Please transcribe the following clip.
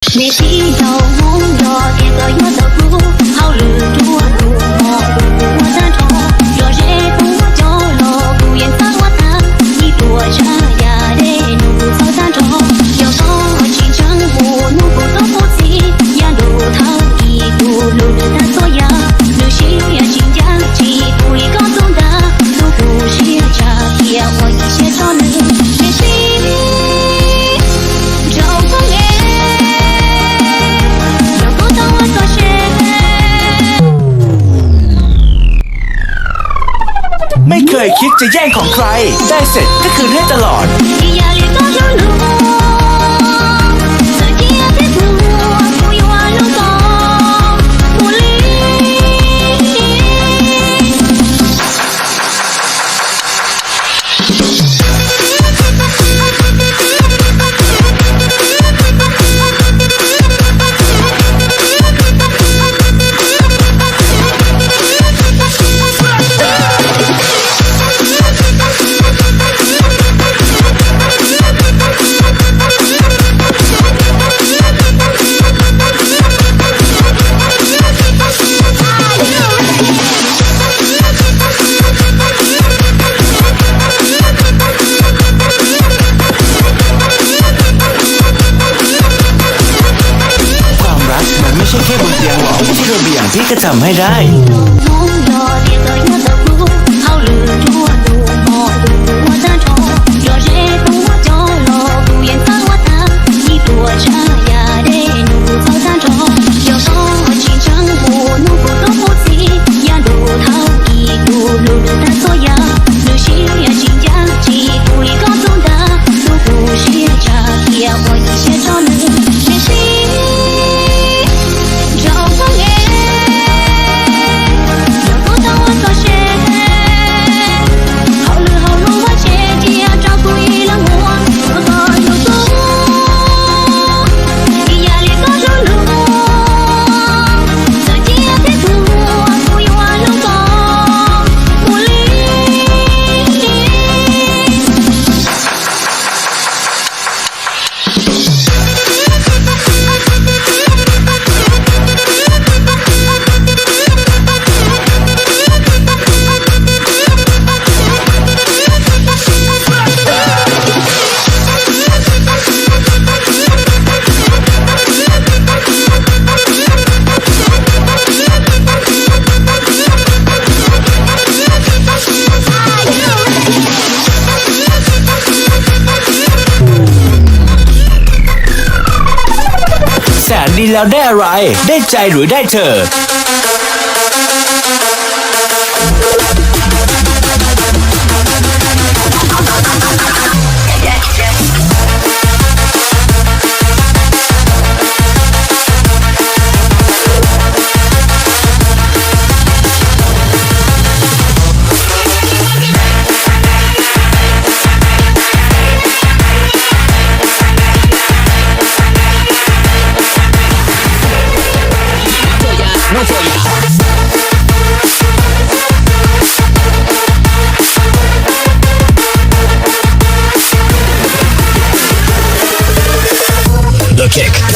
Niam txiv nraug Hmoob, yog tias koj yuav tau kuv, hauj lwm nruab hnub hmo kuv ua tag nrho. Yog zeb puab cov los kuv yeej txhawb ua tag, ib puas tsav yam dej num kuv txhawb tag nrho. Yog koj tsis ntseeg mus nug kuv tus tub txib, yav ntuj thawj ib kuv hlub nws tag txhua yam, nws siab tsis ncaj tsis pub li koj tus ntag, hlub kuv siab tshaj thiaj ua ib siab rau nws. Niam txiv nraug Hmoob e, yog koj tau ua txoj sia ไม่เคยคิดจะแย่งของใคร ได้เสร็จก็คืนให้ตลอด Ib yam li koj hlub luag, txawm cia peb tuag kuv yuav hlub koj mus li.ความรักมันไม่ใช่แค่บนเตียงหรอก ไม่ใช่ระเบียงที่จะทำให้ได้ Hmoob, yog tias koj yuav tau kuv, hauj lwm nruab hnub hmo kuv ua tag nrho. Yog zeb puab cov los kuv yeej txhawb ua tag, ib puas tsav yam dej num kuv txhawb tag nrho. Yog koj tsis ntseeg mus nug kuv tus tub txib, yav ntuj thawj ib kuv hlub nws tag txhua yam, nws siab tsis ncaj tsis pub li koj tus ntag, hlub kuv siab tshaj thiaj ua ib siab rau nws. Niam txiv nraug Hmoob e, yog koj tau ua txoj sia, hauj lwm hauv lub vaj tse cia rau kuv ib leeg ua, ua koj hlub kuv ib yam li koj hlub luag, txawm cia peb tuag kuv yuav hlub koj mus li. Sạn đi lao đai a rai, đai cai rủi đai thờ. The Kick.